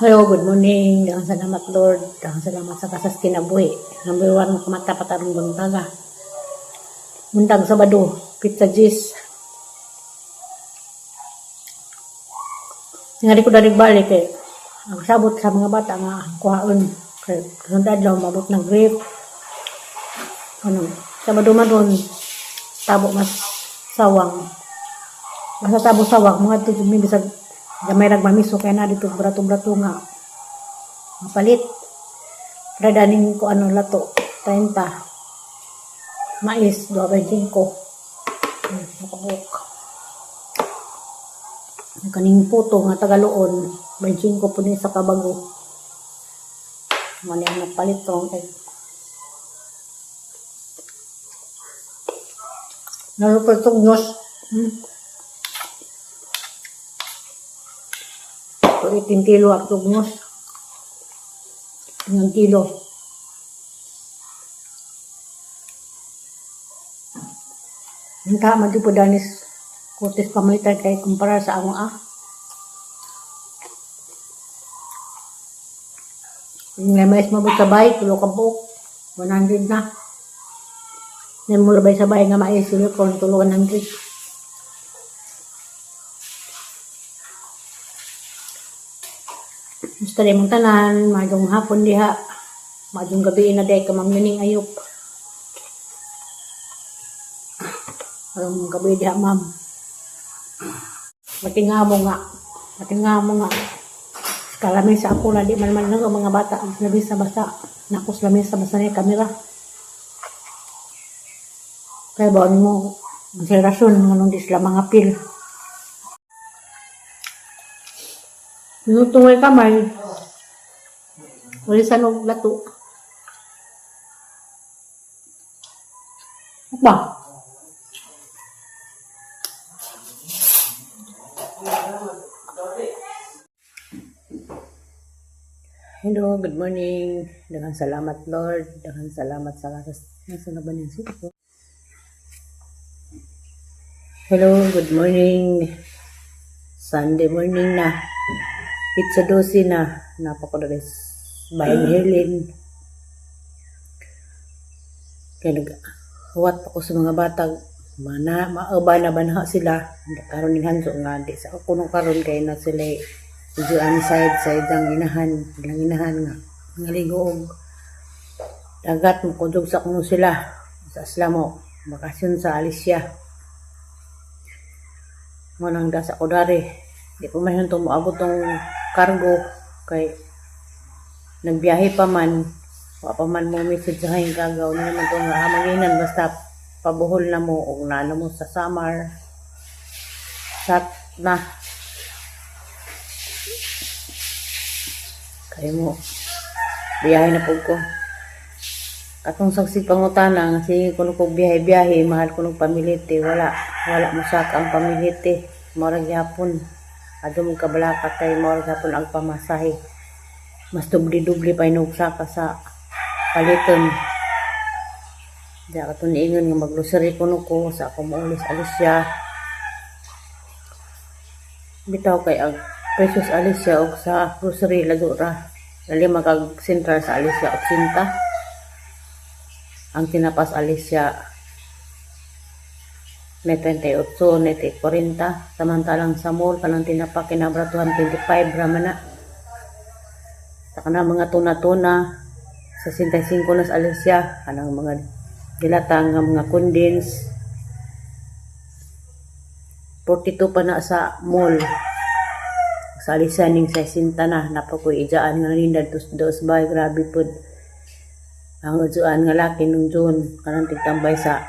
Hello, good morning. Daghang salamat, Lord. Daghang salamat sa kasas kinabuhi. Number one, kumata patarong buntaga. Buntag Sabado, Pizza Gis. Nga di ko dalig balik eh. Ang sabot sa mga bata nga kuhaon. Kay sunod adlaw mabot ng grape. Ano, Sabado man ron, tabo mas sawang. Basta tabo sawang, mga tugig mi bisag gamay rag mamiso kay na dito brato-brato nga. Mapalit. Pradaning ko ano lato, 30. Mais, 25. Nakabuok. Ang kaning puto nga tagaloon, 25 po ni sa kabago. Muna ang nagpalit tong egg. Nalupot itong nyos. So, 18 kilo ang tugnos. 1 kilo. Ang tama di po danis kutis pamalitan kay kumpara sa among ah. Nga mais mabot sa bahay, tulo ka buok. 100 na. Ngayon mo labay sa bahay nga mais, silicone, tulo 100. Gusto rin mong tanan, maayong hapon diha. Maayong gabi na day ka ma'am ayop. Maayong gabi diha, ma'am. Matinga mo nga. Matinga mo nga. Kalami sa ako na di man man lang ang mga bata ang labi sa basa. Nakos lami sa basa ni kamera. Kaya ba mo ang rason nganong di sila mga pil. Nutungay kamay. Wala sa loob lato. Ba? Hello, good morning. Daghang salamat, Lord. Daghang salamat sa kasas. Nasa na ba niya sito? Hello, good morning. Sunday morning na. Pizza 12 na. Napakadalis. Bahin Helen. Kaya naghuwat ako sa mga batag. Mana, maaba na ba na sila. Karon ning hanso nga di sa ako nung karon kay na sila medyo side side ang inahan, ilang inahan nga ngaligo og dagat mo kudog sa kuno sila sa sila mo bakasyon sa Alicia. Mo nang dasa ko dari. Di pa man tong moabot tong cargo kay nagbiyahe pa man, wa pa man mo message sa hayang kagaw na naman tong amanginan basta pabuhol na mo og naano mo sa Samar. Sat na. Kay mo biyahe na pud ko. Katong saksi pangutana nga sige kuno kog biyahe-biyahe, mahal kuno pamilite, wala wala mosaka ang pamilite, mao ra gyapon. Adto mo kabalaka kay mao ra gyapon ang pamasahe. Mas dubli-dubli pa inog saka sa paliton. Di ka niingon nga maggrocery kuno ko sa ako moolis Alicia. Bitaw kay ang presyo sa Alicia og sa grocery lago ra. Dali magkag sentral sa Alicia 80. Ang tinapas Alicia may 38, may 40. Samantalang sa mall, kanang tinapa kinabratuhan 25 raman na. Sa kanang mga tuna-tuna, 65 na sa Alicia, kanang mga dilatang nga mga condense, 42 pa na sa mall. Sa Alicia ning 60 na, napakoy ijaan nga ninda dos dos bay, grabe pud. Ang ujuan nga laki nung June, kanang tigtambay sa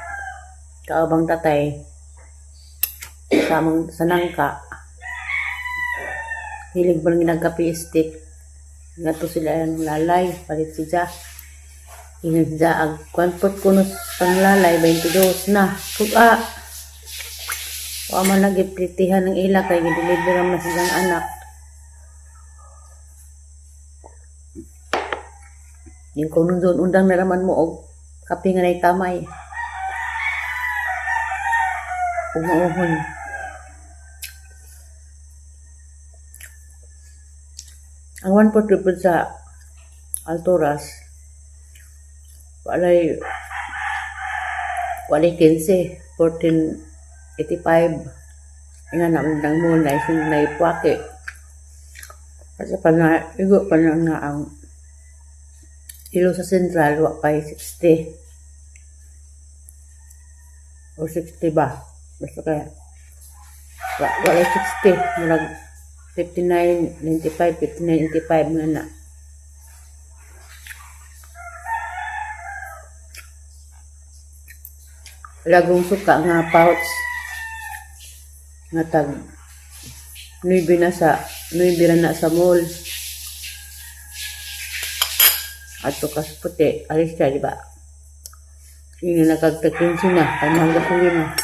kaabang tatay, sa among sa nangka. Hilig ba lang ginagkapi stick. Nga to sila ang lalay, palit si Ja. Ingat si Ja, ag kwantot kuno panglalay, 22 na. Kug-a, wa man lagi pritihan ng ila kay gideliver man siyang anak. Yung kung nung doon, undang na naman mo og kape nga na'y kamay. Ug mauhon. Ang Ang 1.4 po sa Alturas, walay 15, 14.85. Nga na, ang mo na isang naipwake. Kasi pa na, igo pa na nga ang ilo sa Central, wa pa 60. O 60 ba? Basta kaya. Wala 60. Murag 59, 95, 59, 85 nga na. Lagong suka nga pouch nga tag 9 na sa 9 ra na sa mall. Ato kas puti, alis siya, di ba? Yun na nakagtag 15 na, kay mahal gasolina.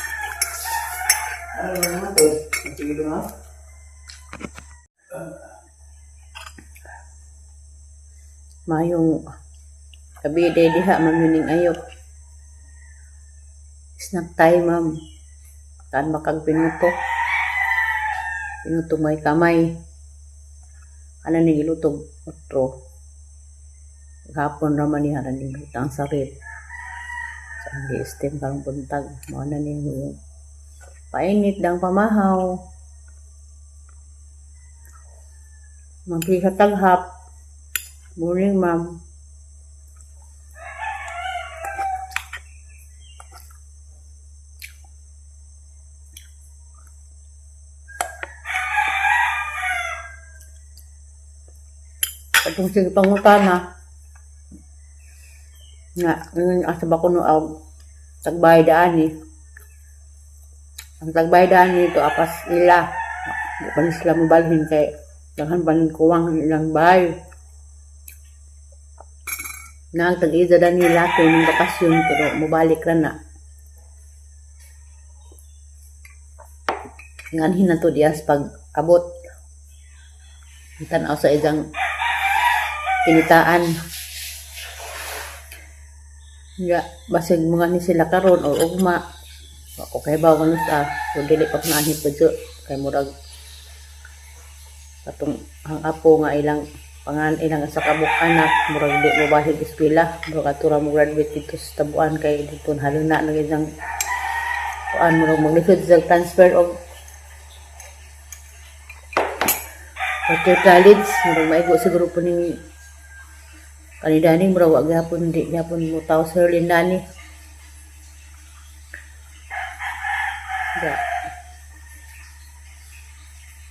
Ano naman to? Sige na. Mayong gabi day diha, ma'am, yuning ayok. Snack time, ma'am. Taan makag pinuto. Pinuto may kamay. Ano ni gilutog? Otro. Gapon raman niya rin ang sarit. Sa ang gi-steam karong buntag. Mao na ni painit dang pamahaw. Magkisa taghap. Morning, ma'am. Atong sige pangutana. Nga, ngayon asa ba kuno ang tagbay daan eh. Ang tagbay daan nito apas ila. Di pa ni sila mobalhin kay daghan pa ning kuwang ang ilang bahay. Na ang tag-ida daan nila kay ning bakasyon pero mobalik ra na. Nganhin na to diyas pag abot. Tanaw sa isang kinitaan. Nga, basig mga ni sila karon o ugma. Ako kay bawo no sa so dili pa naanhi pa jud kay murag katong ang apo nga ilang pangan ilang sa kabuk anak murag di mo bahig eskwela, murag ato ra mo graduate dito sa Tabuan kay dito haluna na isang kuan, murag maglisod sa transfer og Water College. Murag maigo siguro po ning kanidani, murag wa gyapon, di gyapon mo tawo sa Lindani. Ya.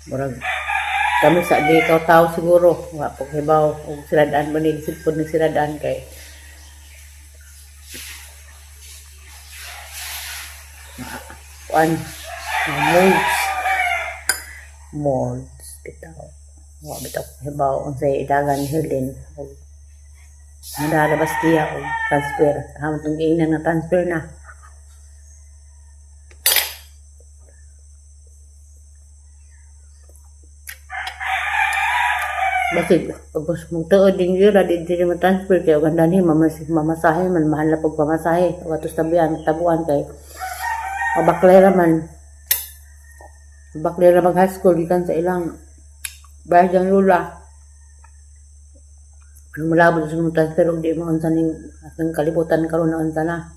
Murag kami sa di ikaw tao siguro, wa po hibaw og siradaan ba ni lisod po ni siradaan kay kuan molds molds bitaw. Wa bitaw hibaw unsay idagan ni Helen og nalalabas diya og transfer. Hamot ng giingnan nga transfer na. Basig, pag mong tuod din yun, di di mo transfer kay ganda ni mamasahe man, mahal na pagpamasahe. O atos tabian, tabuan kay mabaklay ra man. Mabaklay ra mag high school gikan sa ilang bayad ang lula. Ang malabot sa mong transfer og di mo unsa ning atong kalibutan karon na unsa na.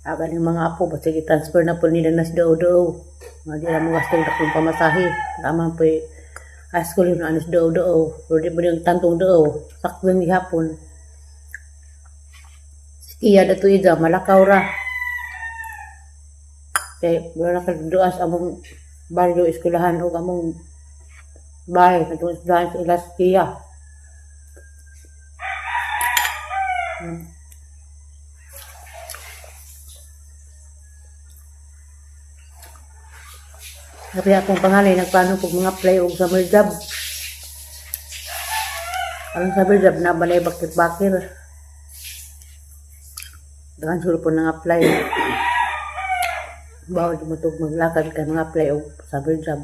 Aga ning mga apo, basig i-transfer na po nila nas dao-dao. Nga di ra mo gastong dakong pamasahe. Tama po high school yun, anos dao-dao. Pero di mo niyang tantong dao. Sakto ng gihapon. Siya dato ida, malakaw ra. Kay wala na kaduas among baryo eskwelahan o among bahay. Katong eskwelahan sa ilas siya. Kaya akong pangalay, nagplano kog mga apply og summer job. Aron summer job na balay bakit-bakir. Daghan siguro po nang apply. Bawal mo tug maglakad kay mga apply og summer job.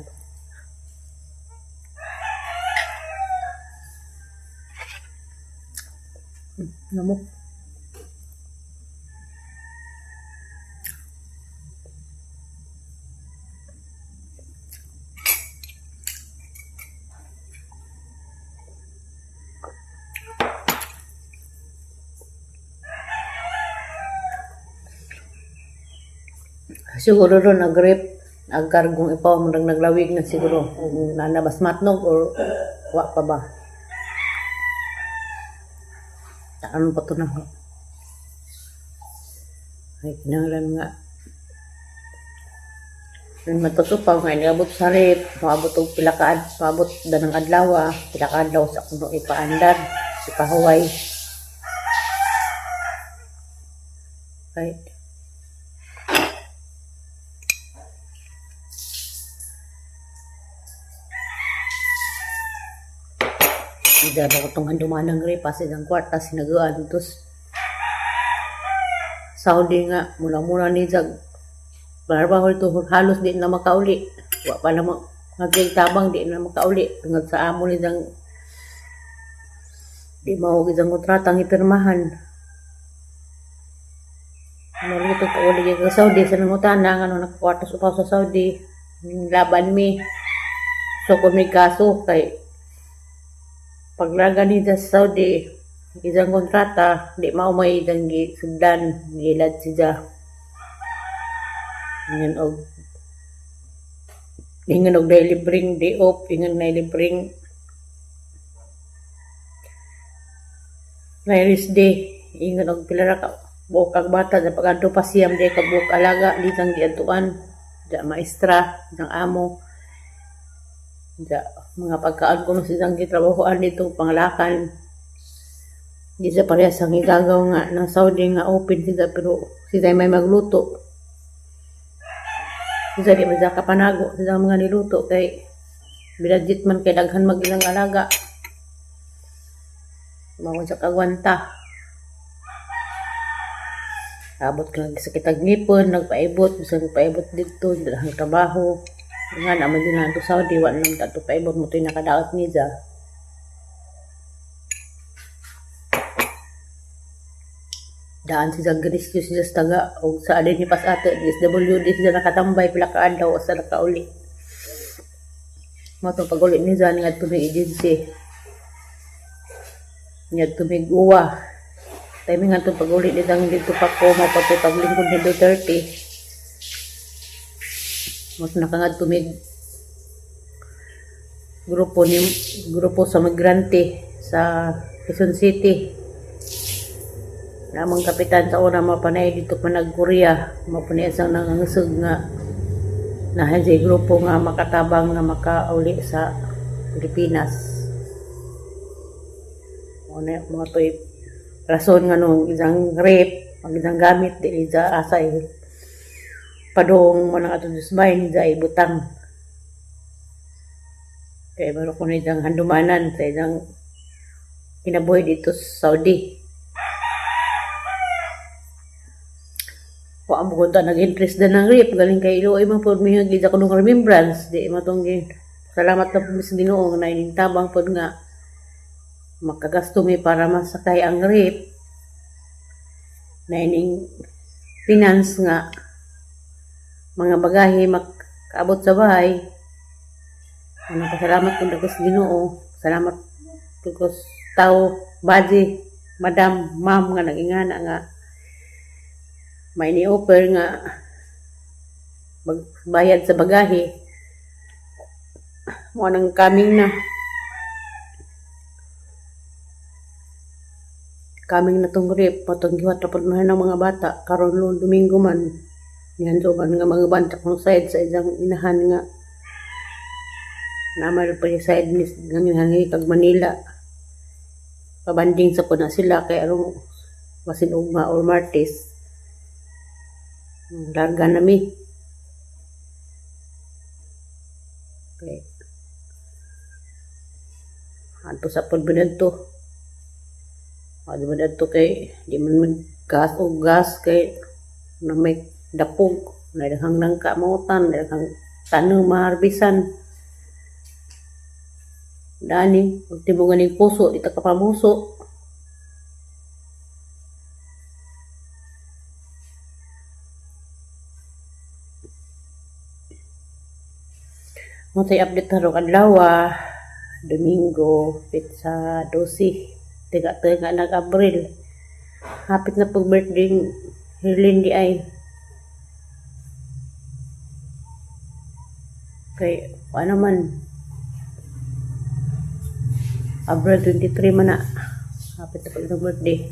Lamok. Siguro ron ang grip, ang kargong ipaw mo nang naglawig na siguro. Kung nanabas matnog or wa pa ba. Ano pa to na? Ay, kinahanglan nga. Nang matutupaw nga, iniabot sa rep, maabot og pila ka maabot danang adlaw, pila ka adlaw sa kuno ipaandar, ipahuway. Ay, ida ba ko tong handuman ng rep, sa isang kwarta, sinagaan, tos Saudi nga, muna-muna ni Jag, trabaho ito, halos di na makauli. Wa pa na tabang di na makauli. Tungod sa amo ni Jang, di mao isang kontrata ang ipirmahan. Maluto pa uli sa Saudi sa nangutana nga no nakakwarta sa sa Saudi. Laban mi. So kung may kaso kay paglaga ni sa Saudi isang kontrata di mao may isang sugdan gilad siya. Ingon og dahil libreng day off, ingon na libreng na rest day, ingon og pila ra ka buok ang bata sa pag-adto pa siyam di ka buok alaga di kang giadtuan, da maestra, dang amo, da mga pagkaon kuno silang gitrabahoan dito panglakan. Di sa parehas ang igagaw nga ng Saudi nga open sila pero sila may magluto. Sila di man sila kapanago sila mga niluto kay binadjit man kay daghan mag ilang alaga. Mao sa kagwanta. Abot ka sakit ang ngipon, nagpaibot, bisan nagpaibot dito, daghang trabaho. Nga naman din na Saudi, wa naman ta paibot mo to'y nakadaot niya. Daan siya Grisyo siya sa taga og sa alin ni pas ate DSWD siya nakatambay pila ka adlaw sa nakauli. Mao to pag-uli niya ngadto may agency. Ngadto may uwa. Timing nga pag-uli nitang dito pa ko mao pa to paglingkod ni Duterte. Mas nakangadto may grupo ni grupo sa migrante sa Quezon City. Namang kapitan sa una mapanay dito pa nag-Korea, mapanay isang nangangasog nga nahan sa grupo nga makatabang nga makauli sa Pilipinas. Una mga to'y rason nga nung isang rape, ang isang gamit, di isa asa eh. Padong mo nang atong bay, ni ibutang. Kaya baro ko na isang handumanan sa isang kinabuhi dito sa Saudi. Wa mo kunta nag-interest na ng rape, galing kay Iloy man po mi gid ako nung remembrance, di matong salamat na po mis Ginoo nga naining tabang pod nga makagasto mi para masakay ang rape, naining finance nga mga bagahe makaabot sa bahay. Ano pasalamat ko sa Ginoo, salamat ko sa tao, body, madam, ma'am nga nag-ingana nga may ni-offer nga magbayad sa bagahe. Mo nang coming na. Coming na tong rep, patong giwat na pud ng mga bata karon noon Domingo man. Nihanso man nga mga banta kung side sa isang inahan nga naman pa yung side ni ng inahan kag Manila. Pabanding sa pud na sila kay arong basin ugma or Martes. Larga na mi. Okay. Anto sa pud binadto. Adto binadto kay di man mag gas o gas kay na may dapog, na daghang nangka mautan, daghang tanong maharbisan. Dani, ultimo ganing puso, di ta kapamuso. Mo tay update karong adlaw, Domingo, petsa 12, tiga-tiga nag Abril. Hapit na pag birthday Herlin di ay. Kay ano man, April 23 man na. Hapit na pag birthday.